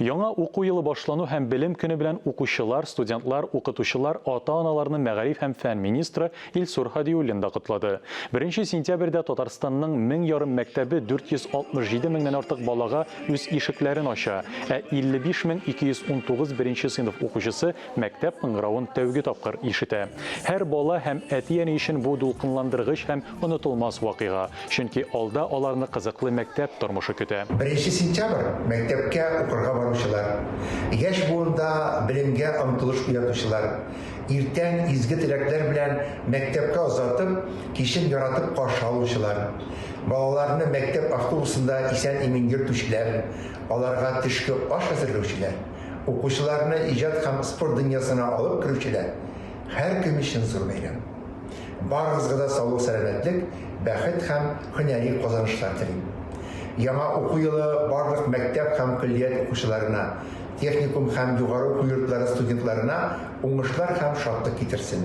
Яңа уку елы башлану һәм Белем көне белән укучылар, студентлар, укытучылар, ата-аналарны мәгариф һәм фән министры Илсур Һадиуллин да котлады. Беренче сентябрьдә Татарстанның 1500 мәктәбе 467 меңнән артык балага үз ишекләрен ача, ә 55 мең 219 беренче сыйныф укучысы мәктәп кыңгыравын тәүге тапкыр ишетә. Һәр бала һәм әти-әни өчен бу дулкынландыргыч һәм онытылмас вакыйга, чөнки алда аларны кызыклы мәктәп тормышы көтә. Беренче сентябрь, мәктәпкә укырга баручылар, яшь буында белемгә омтылыш уятучылар, иртән изге теләкләр белән мәктәпкә озатып, кичен яратып каршы алучылар, балаларны мәктәп автобусында исән-имин йөртүчеләр, аларга төшке аш әзерләүчеләр, укучыларны иҗат һәм спорт дөньясына алып керүчеләр, һәркем өчен зур бәйрәм. Барыгызга да саулык-сәламәтлек, бәхет һәм һөнәри казанышлар телим. Яңа уку елы барлык мәктәп һәм көллият укучыларына, техникум һәм югары уку йортлары студентларына уңышлар һәм шатлык китерсен.